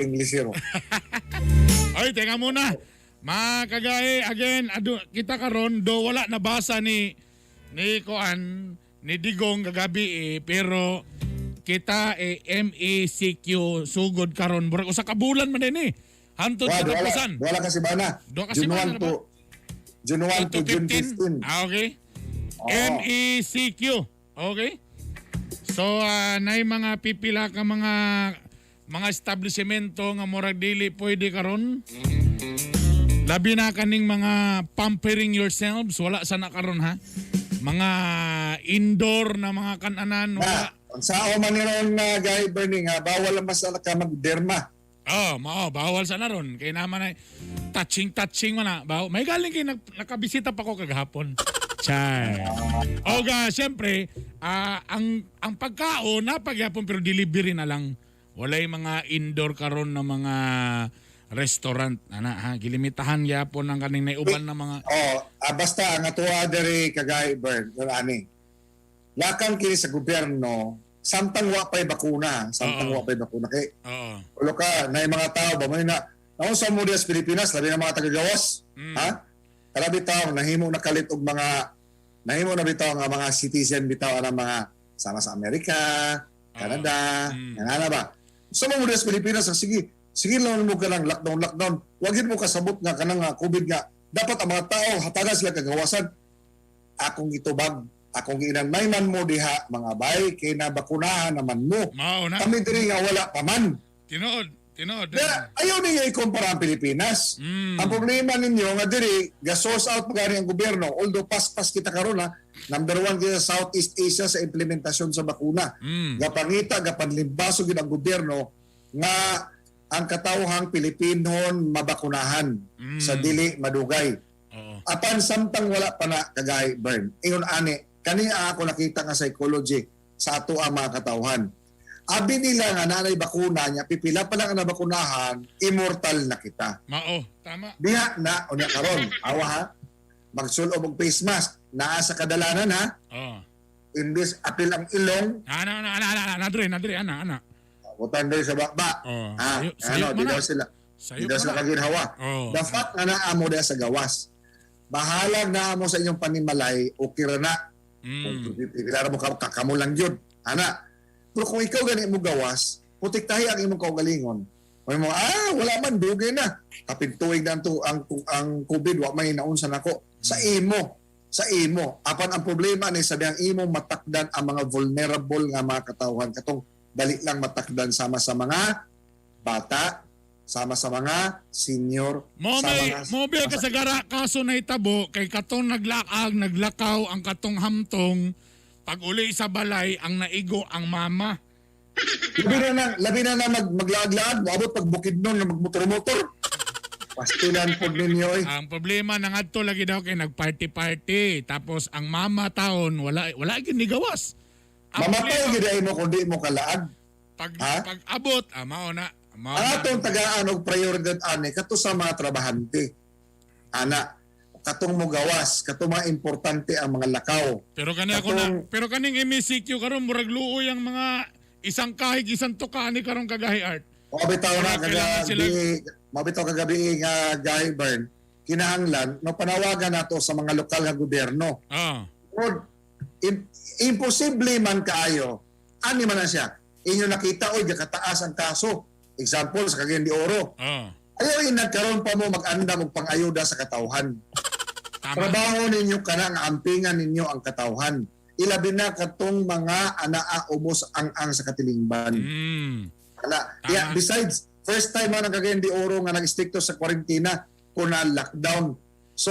Inglesero. Oy, teka muna. Mga kagahe, again, ado, kita karon do wala nabasa ni Kuan ni Digong kagabi eh, pero kita eh, MECQ sugod karon, murag usa ka bulan man din eh. Hantod Wa, wala, katapusan. wala kasi ba na? Duha ka June semana 1 na ba? to June 1 to June 15. Ah, okay. Oo. MECQ. Okay? So, nay mga pipila ka mga establishmento nga murag dili pwede karon. Labi na kaning mga pampering yourselves, wala sana karon ha. Mga indoor na mga kananan, wala. Na, ang sao man ni ron na gay Bernie nga bawal ang masala ka magderma. Oh, mao bawal sana ron. Kay naman ay touching touching man na. Baw, may galing kay nakabisita pa ko kagahapon. Chay. Oga, siyempre, ang pagkaon napagyapon pero delivery na lang. Walay mga indoor karon na mga restaurant ana ha, gilimitahan gyapon ang kaning naiuban na mga Oh, basta ang atuwa diri kagay Bern, ani. Lakang kini sa gobyerno samtang wa pay bakuna, samtang wa pay bakuna kay ulo ka na mga tao ba may na naunsa mo diya sa Pilipinas, labi na mga tagagawas, ha? Kada bitaw nahimo na kalit og mga nahimo na bitaw nga mga citizen bitaw ang mga sama sa Amerika, Canada, nga na ba? Sa mo diya sa Pilipinas, sige, sige lang mo kanang lockdown lockdown. Wag gid mo kasabot nga kanang nga COVID nga dapat ang mga tao hatagan sila kagawasan. Akong gitubag, akong giinan may man mo diha mga bay kay nabakunahan naman mo. Mao na. Kami diri nga wala pa man. Tinuod, tinuod. Kaya ayaw ninyo ikumpara ang Pilipinas. Ang problema ninyo nga diri, ga-source out pa gani ang gobyerno. Although paspas kita karon ha, number one kita sa Southeast Asia sa implementasyon sa bakuna. Gapangita, gapanlimbaso gid ang gobyerno nga ang katawhang Pilipinon mabakunahan sa dili madugay. Apan samtang wala pa na kagay Bern. Ingon ani, kani ang ako nakita nga psychology sa ato ang mga katawhan. Abi nila nga naanay bakuna niya, pipila pa lang ang nabakunahan, immortal na kita. Mao, tama. Diha na, unya karon, awa ha, magsulob og face mask, naa sa kadalanan ha, imbis apil ang ilong, Ana ana ana ana ana nadre nadre ana ana. butan diri sa baba. Oh. Ha, Sayo, ano, sayo di man daw na. sila, Sayo di daw man sila na. kaginhawa. The fact nga naa mo diha sa gawas, bahalag naa mo sa inyong panimalay, okay ra na. Kung pipila mo ka, kakamo lang yun. Ana. Pero kung ikaw gani mo gawas, putik tahi ang imong kaugalingon. May mo, wala man, dugay na. Kapig tuig na ang COVID, wa may naunsa nako. Sa imo, sa imo. Apan ang problema ni sabi ang imo matakdan ang mga vulnerable nga mga katawhan. Katong dali lang matakdan sama sa mga bata, sama sa mga senior, Mo sa may mga mo biya kasagara kaso na itabo kay katong naglakag naglakaw ang katong hamtong pag uli sa balay ang naigo ang mama. Labi na maglaag-laag, moabot pag bukid nun na magmotor-motor. Pastilan pod ninyo eh. Ang problema na ngadto lagi daw kay nagparty-party tapos ang mama taon wala wala gyud ni gawas. Ang Mamatay problema, gid ay mo kung di mo kalaag. pag Ha? pag abot mao na mao Ang na. atong tagaan og prioridad ani kato sa mga trabahante. Ana, katong mo gawas, katong mga importante ang mga lakaw. Pero kani ako na pero kaning MECQ karon murag luoy ang mga isang kahig isang tuka ni karon kagahi art. O bitaw na Wala, kailangan kagabi, mabitaw kagabi nga Guy Bern, kinahanglan no panawagan nato sa mga lokal nga gobyerno. Rod, imposible man kaayo. Ani man na siya. Inyo nakita oy gakataas ang kaso. Example sa Cagayan de Oro. Ayaw in nagkaroon pa mo mag-andam og pang-ayuda sa katawhan. Tama. Trabaho ninyo kana nga ampingan ninyo ang katawhan. Ilabi na katong mga anaa ubos ang sa katilingban. Ana, Tama. yeah, besides, first time man ang Cagayan de Oro nga nag-stricto sa kwarentina kung na lockdown. So,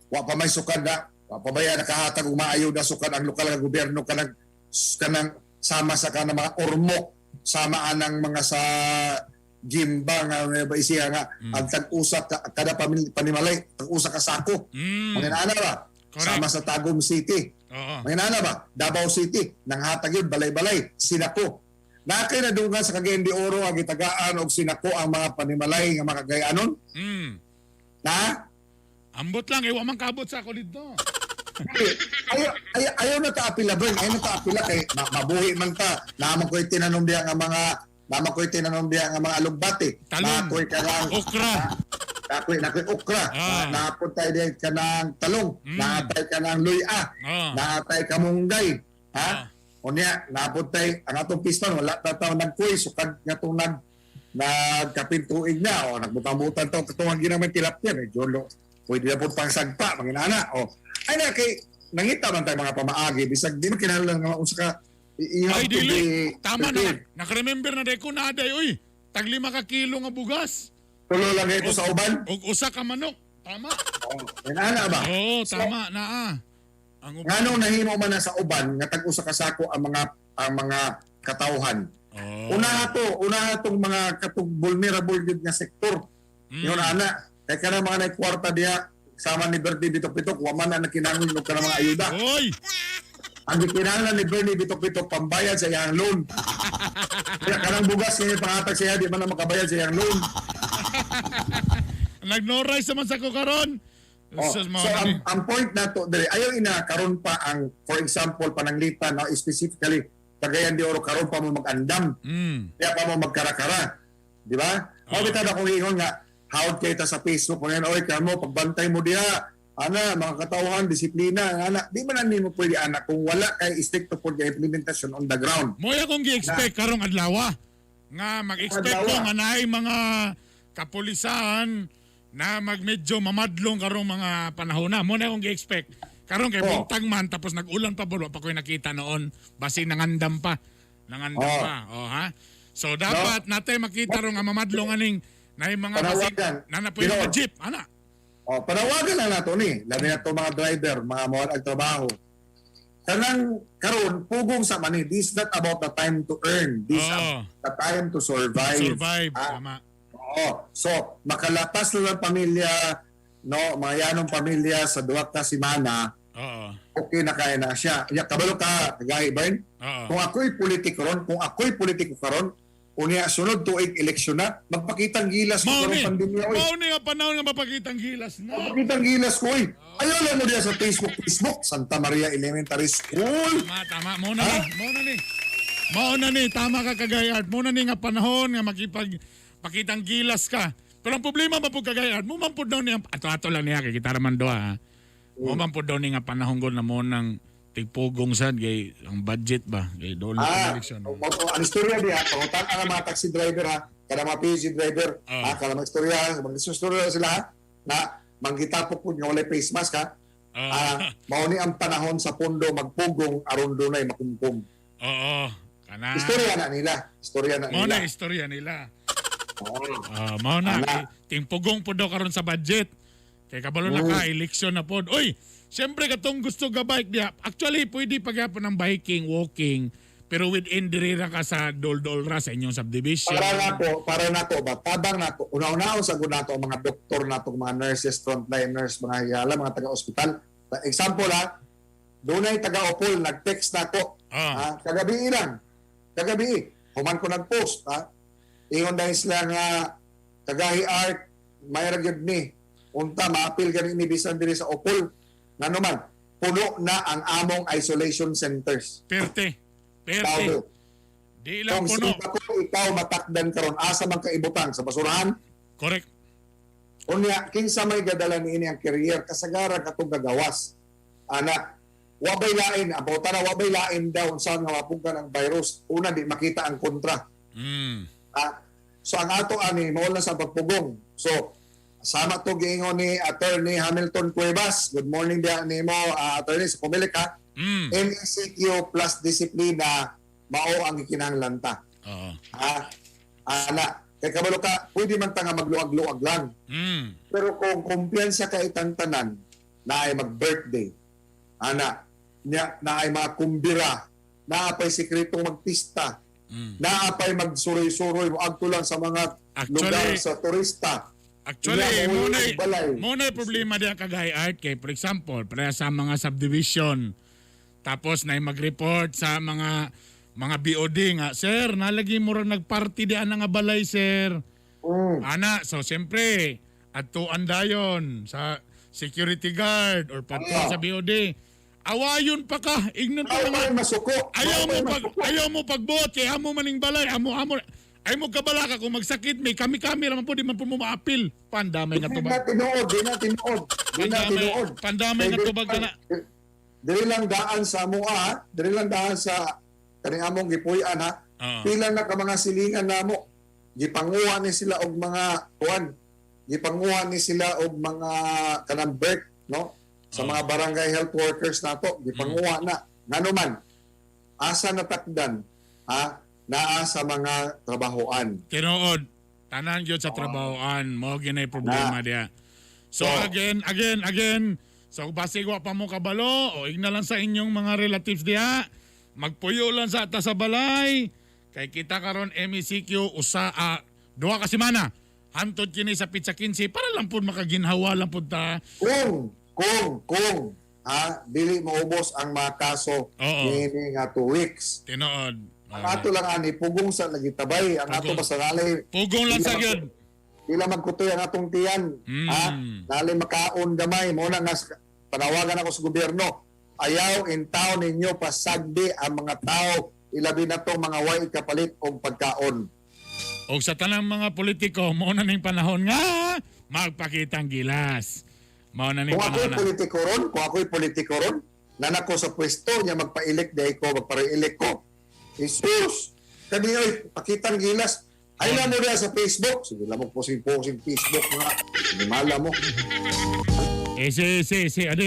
wa pa may sukad na, wa pa baya nakahatag og maayo na sukad ang lokal nga gobyerno kanang kanang sama sa kanang mga ormo, sama anang mga sa Gimba nga may ba isiya nga ang tag-usa ka, kada panimalay tag-usa ka sako. Mga ana ba? Correct. Sama sa Tagum City. Mga ana ba? Davao City nanghatag yun balay-balay sinako. Nakay nadunggan sa Cagayan de Oro ang gitagaan og sinako ang mga panimalay nga mga kagayanon? Na? Ambot lang kay wa man kaabot sa ako didto. Ayaw, ayaw, ayaw na ta apila, Bern. Ayaw na ta apila kay mabuhi man ta. Naman ko'y tinanom diya nga mga Naa koy tinanom diha nga mga alugbati. Talong. Naa koy kanang Okra. Naa koy okra. Naa pod tay diha kanang talong. Naa tay kanang luya. Naa tay kamunggay. Ha? Unya, naa pod tay ang atong piston, wala ta taw nagkuy sukad nga tong nagkapin tuig na o nagbutang-butang taw katong ang ginamay tilapia medyo lo pwede na po pang sagpa mga inana o ay na kay nangita man tayo mga pamaagi bisag di man kinahanglan nga unsa ka you have Ay, to dili. be Tama na. prepared. Nakaremember na dahil ko na aday, uy. Tag 5 ka kilo nga bugas. Tulo lang ito sa uban. Og usa ka manok. Tama. Oh, inana ba? Oo, tama na ah. Ang uban. Nganong nahimo man na sa uban nga tag usa ka sako ang mga katawhan? Una tong mga katong vulnerable gyud nga sektor. Yun ana, kay kana mga nay kwarta diha sama ni Bernie Bitok-Bitok, wa man na nakinahanglan og kana mga ayuda. Oy! Ang gikinahanglan ni Bernie Bitok-Bitok pambayad sa iyang loan. Kaya kanang bugas nga pangatag siya, di man na makabayad sa iyang loan. Nag-no rice naman sa ko karon. Oh, Sus, so mga ang point nato diri, ayaw ina karon pa ang, for example, Pananglitan, no, specifically Cagayan de Oro, karon pa mo mag-andam. Kaya pa mo magkarakara. Di ba? Mao bitaw na akong ingon nga hawd kay ta sa Facebook ngayon, oy kamo pagbantay mo diha. Ana, mga katawhan, disiplina, ana. Di man na nimo pwede ana kung wala kay stricto pod nga implementation on the ground. Mo'y akong gi-expect karong adlaw. Nga mag-expect ko Adlaw. nga naay mga kapulisan na magmedyo mamadlong karong mga panahon na. Mo na akong gi-expect. Karon kay buntag man tapos nag-ulan pa ba pa ko'y nakita noon. Basi nangandam pa. Nangandam pa. Oh ha. So dapat natay makita ron nga mamadlong aning naay mga basi Panawagan. na na pwede Pinoy. mga jeep ana. O, panawagan lang nato ni. Labi na to mga driver, mga mawala ang trabaho. Kanang karon pugong sa mani, this is not about the time to earn. This is the time to survive. Survive, Ah, tama. oo. So, makalapas na lang pamilya, no, mga yanong pamilya sa 2 ka semana, okay na kaya na siya. Ya, kabalo ka, kagaya ba yun? Oo. Kung ako'y politiko karon, unya sunod tuig eleksyon na, magpakitang gilas ko Mao karong ni. pandemya oy. Mao ni nga panahon nga mapakitang gilas na. Magpakitang gilas ko oy. Ayaw lang mo diya sa Facebook, Facebook Santa Maria Elementary School. Tama, tama. Mao na ni. Mao na ni. Mao na ni. Tama ka, Kagayard. Mao na ni nga panahon nga makipag pakitang gilas ka. Pero ang problema ba po, Kagayard, mo man pud daw ni ato-ato lang niya kay kita raman doa ha. Mo man pud daw ni nga panahon gud na mo nang tigpugong sad kay ang budget ba kay dolo ang eleksyon. Ang istorya diha, pangutan ang mga taxi driver ha, kada mga PG driver, ha, kada mga istorya, mga istorya sila ha, na manggitapok po nga walay face mask ha. Ah, mao ni ang panahon sa pondo magpugong aron dunay makumkum. Oo. Kana. Istorya na nila, istorya na Mao nila. na istorya nila. Oo. Ah, mao na Ana. kay tingpugong po daw karon sa budget. Kay kabalo na ka eleksyon na pod. Oy, siyempre katong gusto ga bike diha. Actually pwede pagyapon ng biking, walking, pero within diri ra ka sa dol-dol ra sa inyong subdivision. Para nato ba, tabang nato, una-unaon sa gud nato ang mga doktor nato, mga nurses, frontline nurse, mga higala, mga taga-ospital. Example ha, dunay taga-Opol nag-text nako. Ha, kagabi lang. Kagabi, human ko nag-post ha. Ingon dahil sila nga kagahi art, may ra gyud ni. Unta maapil gani ni bisan diri sa Opol. Ngano man, puno na ang among isolation centers. Perte. Perte. Tao. Di lang Kung puno. sa ko ikaw matakdan karon asa man ka ibutang sa basurahan? Correct. Unya kinsa may gadala niini ang career kasagaran katong gagawas. Ana, wa bay lain, about na wa bay lain daw unsa nga mapugnan ang virus. Una di makita ang kontra. Ah, so ang ato ani mao lang sa pagpugong. So sama to giingon ni Attorney Hamilton Cuevas. Good morning diha nimo, attorney sa Comelec ha. MECQ plus disiplina mao ang gikinahanglan ta. Ha? Ana, kay kabalo ka, pwede man ta nga magluag-luag lang. Pero kung kumpiyansa ka itang tanan na ay mag-birthday, ana, nya, na ay mga kumbira, naa pa'y sekretong magpista, naa pa'y magsuroy-suroy, mo adto lang sa mga lugar sa turista. Actually, Hindi ako muna balay. muna problema diya kagay art kay for example, pareha sa mga subdivision. Tapos na mag-report sa mga BOD nga, "Sir, nalagi mo rin nagparty diyan nga balay, sir." Ana, so siyempre, adtuan dayon sa security guard or patuan sa BOD. Awayon pa ka, ignon pa Ayaw nga. mo masuko. Ayaw mo Ayaw pag masuko. ayaw mo pagbuot kay amo maning balay, amo amo. Ay mo kabalaka kung magsakit may kami-kami raman po di man po mo maapil. Pandamay nga Di na tubag. tinuod, di na tinuod. Di na tinuod. Pandamay nga tubag kana. Dili lang daan sa amoa, ha? Dili lang daan sa kaning among gipuy-an, ha. Oo. Pila na ka mga silingan namo. Gipanguha ni sila og mga kuan. Gipanguha ni sila og mga kanang birth, no? Sa mga barangay health workers nato, gipanguha na. Ngano man, asa natakdan, ha? Naa sa mga trabahoan. Tinuod. Tanan gyud sa trabahoan, mo ginay problema diha. So again, again, again. So basig wa pa mo kabalo o igna lang sa inyong mga relatives diha. Magpuyo lang sa ata sa balay. Kay kita karon MECQ usa, 2 ka semana. Hantod kini sa pizza 15 para lang pud makaginhawa lang pud ta. Kung ha, dili maubos ang mga kaso niini nga 2 weeks. Tinuod. Ang ato lang ani pugong sa lagi tabay, ang ato Pugong. basta nalay Pugong lang sa gyud. dila magkutoy ang atong tiyan, ha? Nalay makaon gamay mo na nga panawagan ako sa gobyerno. Ayaw in town ninyo pasagdi ang mga tao, ilabi na tong mga way kapalit og pagkaon. Og sa tanang mga politiko, mao na ning panahon nga magpakitang gilas. Mao na ning Kung ako'y panahon na. politiko ron, kung ako'y politiko ron, nanako sa pwesto niya magpa-elect dahil ko, magpa-re-elect ko. Jesus! Kani oy, pakitang gilas. Ay lang mo diha sa Facebook. Sige lang mo posing posing Facebook mga. Mala mo. Eh, si, si, si, ano.